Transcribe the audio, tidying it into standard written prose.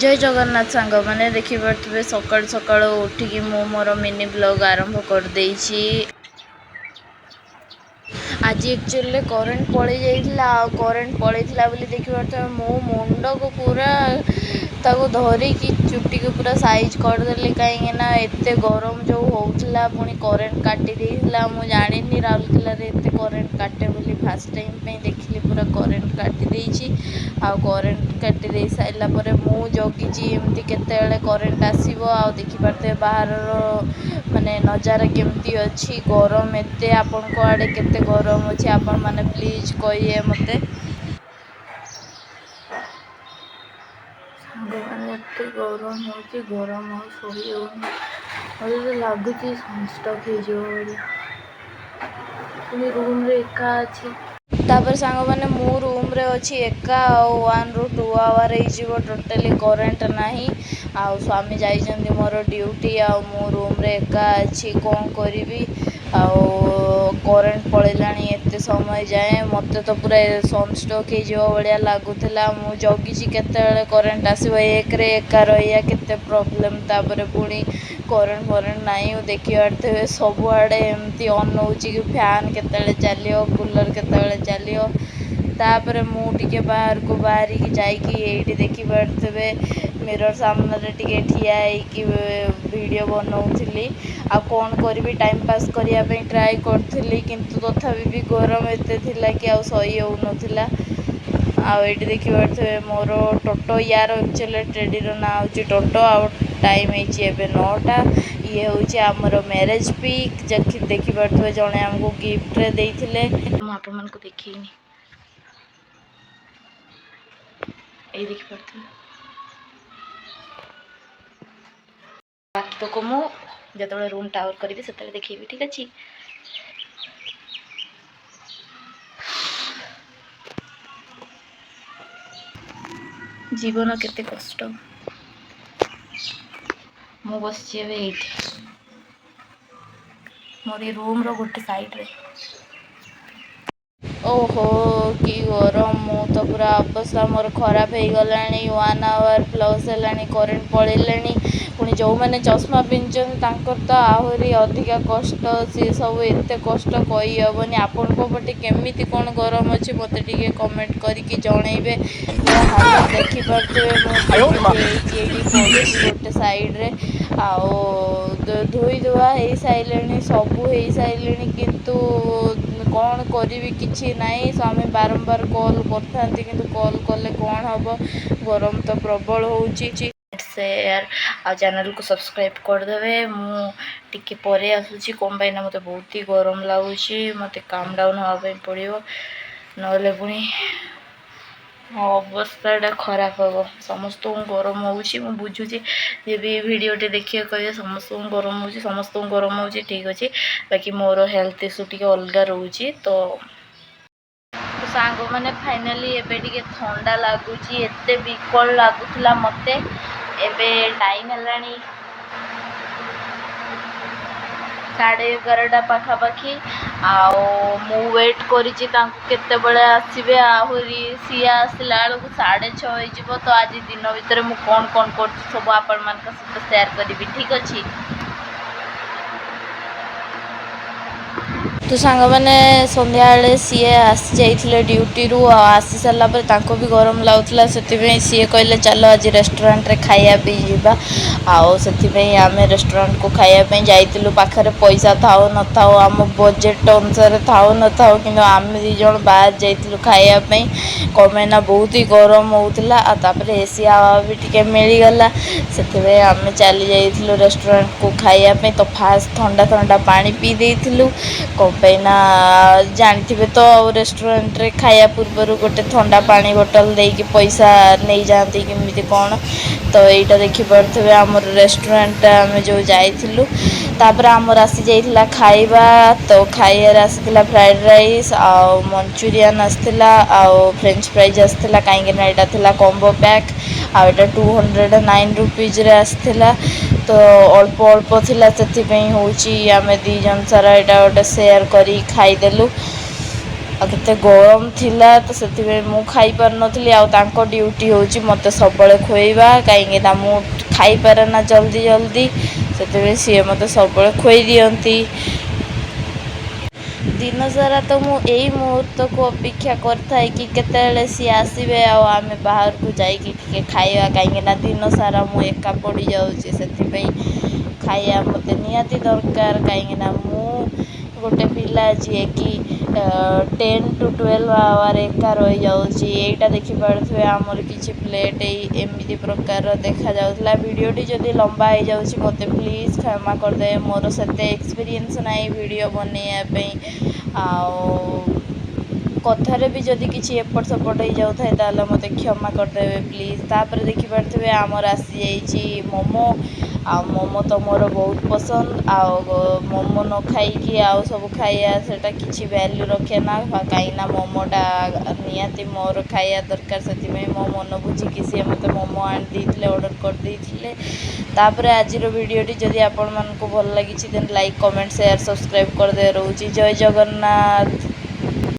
ଜୟ ଜଗନ୍ନାଥ ସାଙ୍ଗମାନେ, ଦେଖିପାରୁଥିବେ ସକାଳୁ ସକାଳୁ ଉଠିକି ମୁଁ ମୋର ମିନି ବ୍ଲଗ୍ ଆରମ୍ଭ କରିଦେଇଛି। ଆଜି ଆକ୍ଚୁଆଲି କରେଣ୍ଟ ପଳେଇ ଯାଇଥିଲା, ଆଉ କରେଣ୍ଟ ପଳେଇଥିଲା ବୋଲି ଦେଖିପାରୁଥିବେ ମୁଁ ମୁଣ୍ଡକୁ ପୁରା ତାକୁ ଧରିକି ଚୁଟିକୁ ପୁରା ସାଇଜ୍ କରିଦେଲି, କାହିଁକିନା ଏତେ ଗରମ ଯେଉଁ ହେଉଥିଲା, ପୁଣି କରେଣ୍ଟ କାଟି ଦେଇଥିଲା। ମୁଁ ଜାଣିନି ରାଉରକେଲାରେ ଏତେ କରେଣ୍ଟ କାଟେ ବୋଲି, ଫାର୍ଷ୍ଟ ଟାଇମ୍ ପାଇଁ ଦେଖିଲି ପୁରା କରେଣ୍ଟ କାଟି ଦେଇଛି। ଆଉ କରେଣ୍ଟ କାଟି ଦେଇ ସାରିଲା ପରେ ମୁଁ ଜଗିଛି ଏମିତି କେତେବେଳେ କରେଣ୍ଟ ଆସିବ। ଆଉ ଦେଖିପାରୁଥିବେ ବାହାରର ମାନେ ନଜାରା କେମିତି ଅଛି, ଗରମ ଏତେ। ଆପଣଙ୍କ ଆଡ଼େ କେତେ ଗରମ ଅଛି ଆପଣମାନେ ପ୍ଲିଜ୍ କହିବେ ମୋତେ। ସାଙ୍ଗମାନେ, ଏତେ ଗରମ ହେଉଛି, ଗରମ ଆଉ ସହି ହେଉନି। ମୋତେ ତ ଲାଗୁଛି ସନଷ୍ଟ୍ରୋକ୍ ହେଇଯିବ ଭଳିଆ। ପୁଣି ରୁମ୍ରେ ଏକା ଅଛି। ତାପରେ ସାଙ୍ଗମାନେ, ମୁଁ ରୁମ୍ରେ ଅଛି ଏକା, ଆଉ 1ରୁ 2 ଆୱାର ହେଇଯିବ ଟୋଟାଲି କରେଣ୍ଟ ନାହିଁ। ଆଉ ସ୍ୱାମୀ ଯାଇଛନ୍ତି ମୋର ଡ୍ୟୁଟି, ଆଉ ମୁଁ ରୁମ୍ରେ ଏକା ଅଛି, କ'ଣ କରିବି? ଆଉ କରେଣ୍ଟ ପଳେଇଲାଣି ଏତେ ସମୟ ଯାଏଁ, ମୋତେ ତ ପୁରା ସନଷ୍ଟ୍ରୋକ୍ ହେଇଯିବ ଭଳିଆ ଲାଗୁଥିଲା। ମୁଁ ଜଗିଛି କେତେବେଳେ କରେଣ୍ଟ ଆସିବ। ଏକରେ ଏକା ରହିବା କେତେ ପ୍ରୋବ୍ଲେମ୍, ତାପରେ ପୁଣି କରେଣ୍ଟ ଫରେଣ୍ଟ ନାହିଁ। ଦେଖିପାରୁଥିବେ ସବୁଆଡ଼େ ଏମିତି ଅନଉଛି କି ଫ୍ୟାନ୍ କେତେବେଳେ ଚାଲିବ, କୁଲର୍ କେତେବେଳେ ଚାଲିବ। ତାପରେ ମୁଁ ଟିକେ ବାହାରକୁ ବାହାରିକି ଯାଇକି ଏଇଠି ଦେଖିପାରୁଥିବେ ମିରର୍ ସାମ୍ନାରେ ଟିକେ ଠିଆ ହେଇକି ଭିଡ଼ିଓ ବନଉଥିଲି। ଆଉ କ'ଣ କରିବି, ଟାଇମ୍ ପାସ୍ କରିବା ପାଇଁ ଟ୍ରାଏ କରୁଥିଲି, କିନ୍ତୁ ତଥାପି ବି ଗରମ ଏତେ ଥିଲା କି ଆଉ ସହି ହେଉନଥିଲା। ଆଉ ଏଇଠି ଦେଖିପାରୁଥିବେ ମୋର ଟୋଟୋ, ୟାର ଆକ୍ଚୁଆଲି ଟେଡ଼ିର ନାଁ ହେଉଛି ଟୋଟୋ। ଆଉ ଟାଇମ୍ ହେଇଛି ଏବେ 9ଟା। ଇଏ ହେଉଛି ଆମର ମ୍ୟାରେଜ୍ ପିକ୍, ଦେଖିପାରୁଥିବେ ଜଣେ ଆମକୁ ଗିଫ୍ଟରେ ଦେଇଥିଲେ। ମୁଁ ଆପଣମାନଙ୍କୁ ଦେଖେଇନି, ଏଇ ଦେଖିପାରୁଥିବେ। ବାକି ତକ ମୁଁ ଯେତେବେଳେ ରୁମ୍ ଟାୱାର କରିବି ସେତେବେଳେ ଦେଖେଇବି, ଠିକ୍ ଅଛି? ଜୀବନ କେତେ କଷ୍ଟ। ମୁଁ ବସିଛି ଏବେ ଏଇଠି ମୋର ଏ ରୁମ୍ର ଗୋଟେ ସାଇଡ଼୍ରେ। ଓହୋ, କି ଗରମ! ମୁଁ ତ ପୁରା ଅବସ୍ଥା ମୋର ଖରାପ ହେଇଗଲାଣି। 1 ଆୱାର ପ୍ଲସ୍ ହେଲାଣି କରେଣ୍ଟ ପଳେଇଲାଣି। ପୁଣି ଯେଉଁମାନେ ଚଷମା ପିନ୍ଧିଛନ୍ତି ତାଙ୍କର ତ ଆହୁରି ଅଧିକା କଷ୍ଟ। ସିଏ ସବୁ ଏତେ କଷ୍ଟ କହିହେବନି। ଆପଣଙ୍କ ପଟେ କେମିତି କ'ଣ ଗରମ ଅଛି ମୋତେ ଟିକେ କମେଣ୍ଟ କରିକି ଜଣେଇବେ। ମୋ ହାଲତ ଦେଖିପାରୁଥିବେ, ମୁଁ କେମିତି ହେଇଛି, ଏଇଠି ପଡ଼ିଛି ଗୋଟେ ସାଇଡ଼୍ରେ। ଆଉ ଧୋଇ ଧୁଆ ହେଇସାରିଲେଣି, ସବୁ ହେଇସାରିଲେଣି, କିନ୍ତୁ କ'ଣ କରିବି, କିଛି ନାହିଁ। ସ୍ୱାମୀ ବାରମ୍ବାର କଲ୍ କରିଥାନ୍ତି, କିନ୍ତୁ କଲ୍ କଲେ କ'ଣ ହେବ, ଗରମ ତ ପ୍ରବଳ ହେଉଛି। ସେୟାର ଆଉ ଚ୍ୟାନେଲକୁ ସବସ୍କ୍ରାଇବ୍ କରିଦେବେ। ମୁଁ ଟିକେ ପରେ ଆସୁଛି, କ'ଣ ପାଇଁ ନା ମୋତେ ବହୁତ ହି ଗରମ ଲାଗୁଛି, ମୋତେ କାମ୍ ଡାଉନ୍ ହେବା ପାଇଁ ପଡ଼ିବ, ନହେଲେ ପୁଣି ମୋ ଅବସ୍ଥାଟା ଖରାପ ହେବ। ସମସ୍ତଙ୍କୁ ଗରମ ହେଉଛି, ମୁଁ ବୁଝୁଛି। ଯେ ବି ଭିଡ଼ିଓଟି ଦେଖିବେ କହିବେ ସମସ୍ତଙ୍କୁ ଗରମ ହେଉଛି, ସମସ୍ତଙ୍କୁ ଗରମ ହେଉଛି, ଠିକ୍ ଅଛି। ବାକି ମୋର ହେଲ୍ଥ ଇସ୍ୟୁ ଟିକେ ଅଲଗା ରହୁଛି। ତ ସାଙ୍ଗମାନେ, ଫାଇନାଲି ଏବେ ଟିକେ ଥଣ୍ଡା ଲାଗୁଛି, ଏତେ ବିକଳ ଲାଗୁଥିଲା ମୋତେ। ଏବେ ଟାଇମ୍ ହେଲାଣି 11:30 ପାଖାପାଖି। ଆଉ ମୁଁ ୱେଟ୍ କରିଛି ତାଙ୍କୁ କେତେବେଳେ ଆସିବେ। ଆହୁରି ସିଏ ଆସିଲା ବେଳକୁ 6:30 ହେଇଯିବ। ତ ଆଜି ଦିନ ଭିତରେ ମୁଁ କ'ଣ କ'ଣ କରୁଛି ସବୁ ଆପଣମାନଙ୍କ ସହିତ ସେୟାର କରିବି, ଠିକ୍ ଅଛି? ତ ସାଙ୍ଗମାନେ, ସନ୍ଧ୍ୟାବେଳେ ସିଏ ଆସିଯାଇଥିଲେ ଡ୍ୟୁଟିରୁ। ଆଉ ଆସି ସାରିଲା ପରେ ତାଙ୍କୁ ବି ଗରମ ଲାଗୁଥିଲା, ସେଥିପାଇଁ ସିଏ କହିଲେ ଚାଲ ଆଜି ରେଷ୍ଟୁରାଣ୍ଟରେ ଖାଇବା ପାଇଁ ଯିବା। ଆଉ ସେଥିପାଇଁ ଆମେ ରେଷ୍ଟୁରାଣ୍ଟକୁ ଖାଇବା ପାଇଁ ଯାଇଥିଲୁ। ପାଖରେ ପଇସା ଥାଉ ନଥାଉ, ଆମ ବଜେଟ୍ ଅନୁସାରେ ଥାଉ ନଥାଉ, କିନ୍ତୁ ଆମେ ଦୁଇ ଜଣ ବାହାରି ଯାଇଥିଲୁ ଖାଇବା ପାଇଁ। କ'ଣ ପାଇଁ ନା ବହୁତ ହି ଗରମ ହେଉଥିଲା, ଆଉ ତାପରେ ଏସି ହାୱା ବି ଟିକେ ମିଳିଗଲା, ସେଥିପାଇଁ ଆମେ ଚାଲି ଯାଇଥିଲୁ ରେଷ୍ଟୁରାଣ୍ଟକୁ ଖାଇବା ପାଇଁ। ତ ଫାଷ୍ଟ ଥଣ୍ଡା ଥଣ୍ଡା ପାଣି ପିଇ ଦେଇଥିଲୁ, କ'ଣ ପାଇଁ ନା ଜାଣିଥିବେ ତ ଆଉ ରେଷ୍ଟୁରାଣ୍ଟରେ ଖାଇବା ପୂର୍ବରୁ ଗୋଟେ ଥଣ୍ଡା ପାଣି ବୋଟଲ ଦେଇକି ପଇସା ନେଇଯାଆନ୍ତି କେମିତି କ'ଣ। ତ ଏଇଟା ଦେଖିପାରୁଥିବେ ଆମର ରେଷ୍ଟୁରାଣ୍ଟଟା ଆମେ ଯେଉଁ ଯାଇଥିଲୁ। ତାପରେ ଆମର ଆସିଯାଇଥିଲା ଖାଇବା। ତ ଖାଇବାରେ ଆସିଥିଲା ଫ୍ରାଏଡ଼୍ ରାଇସ୍, ଆଉ ମଞ୍ଚୁରିଆନ୍ ଆସିଥିଲା, ଆଉ ଫ୍ରେଞ୍ଚ ଫ୍ରାଇଜ୍ ଆସିଥିଲା, କାହିଁକିନା ଏଇଟା ଥିଲା କମ୍ବୋ ପ୍ୟାକ୍। ଆଉ ଏଇଟା 209 ରୁପିଜ୍ରେ ଆସିଥିଲା। ତ ଅଳ୍ପ ଅଳ୍ପ ଥିଲା, ସେଥିପାଇଁ ହେଉଛି ଆମେ ଦୁଇ ଜଣ ସାରା ଏଇଟା ଗୋଟେ ସେୟାର କରି ଖାଇଦେଲୁ। ଆଉ କେତେ ଗରମ ଥିଲା, ତ ସେଥିପାଇଁ ମୁଁ ଖାଇପାରୁନଥିଲି। ଆଉ ତାଙ୍କ ଡ୍ୟୁଟି ହେଉଛି ମୋତେ ସବୁବେଳେ ଖୁଆଇବା, କାହିଁକିନା ମୁଁ ଖାଇପାରେ ନା ଜଲ୍ଦି ଜଲ୍ଦି, ସେଥିପାଇଁ ସିଏ ମୋତେ ସବୁବେଳେ ଖୁଆଇ ଦିଅନ୍ତି। ଦିନସାରା ତ ମୁଁ ଏଇ ମୁହୂର୍ତ୍ତକୁ ଅପେକ୍ଷା କରିଥାଏ କି କେତେବେଳେ ସିଏ ଆସିବେ ଆଉ ଆମେ ବାହାରକୁ ଯାଇକି ଟିକେ ଖାଇବା, କାହିଁକିନା ଦିନସାରା ମୁଁ ଏକା ପଡ଼ିଯାଉଛି। ସେଥିପାଇଁ ଖାଇବା ମୋତେ ନିହାତି ଦରକାର, କାହିଁକିନା ମୁଁ ଗୋଟେ ପିଲା ଯିଏକି 10 ଟୁ 12 ଆୱାର ଏକା ରହିଯାଉଛି। ଏଇଟା ଦେଖିପାରୁଥିବେ, ଆମର କିଛି ପ୍ଲେଟ୍ ଏଇ ଏମିତି ପ୍ରକାରର ଦେଖାଯାଉଥିଲା। ଭିଡ଼ିଓଟି ଯଦି ଲମ୍ବା ହେଇଯାଉଛି, ମୋତେ ପ୍ଲିଜ୍ କ୍ଷମା କରିଦେବେ। ମୋର ସେତେ ଏକ୍ସପିରିଏନ୍ସ ନାହିଁ ଭିଡ଼ିଓ ବନେଇବା ପାଇଁ, ଆଉ କଥାରେ ବି ଯଦି କିଛି ଏପଟ ସେପଟ ହେଇଯାଉଥାଏ, ତାହେଲେ ମୋତେ କ୍ଷମା କରିଦେବେ ପ୍ଲିଜ୍। ତାପରେ ଦେଖିପାରୁଥିବେ, ଆମର ଆସିଯାଇଛି ମୋମୋ। ଆଉ ମୋମୋ ତ ମୋର ବହୁତ ପସନ୍ଦ। ଆଉ ମୋମୋ ନ ଖାଇକି ଆଉ ସବୁ ଖାଇବା, ସେଇଟା କିଛି ଭ୍ୟାଲ୍ୟୁ ରଖେ ନା, କାହିଁକିନା ମୋମୋଟା ନିହାତି ମୋର ଖାଇବା ଦରକାର। ସେଥିପାଇଁ ମୋ ମନ ବୁଝିକି ସିଏ ମୋତେ ମୋମୋ ଆଣି ଦେଇଥିଲେ, ଅର୍ଡ଼ର କରିଦେଇଥିଲେ। ତାପରେ ଆଜିର ଭିଡ଼ିଓଟି ଯଦି ଆପଣମାନଙ୍କୁ ଭଲ ଲାଗିଛି, then like, comment, share, subscribe କରିଦେବେ। ରହୁଛି, ଜୟ ଜଗନ୍ନାଥ।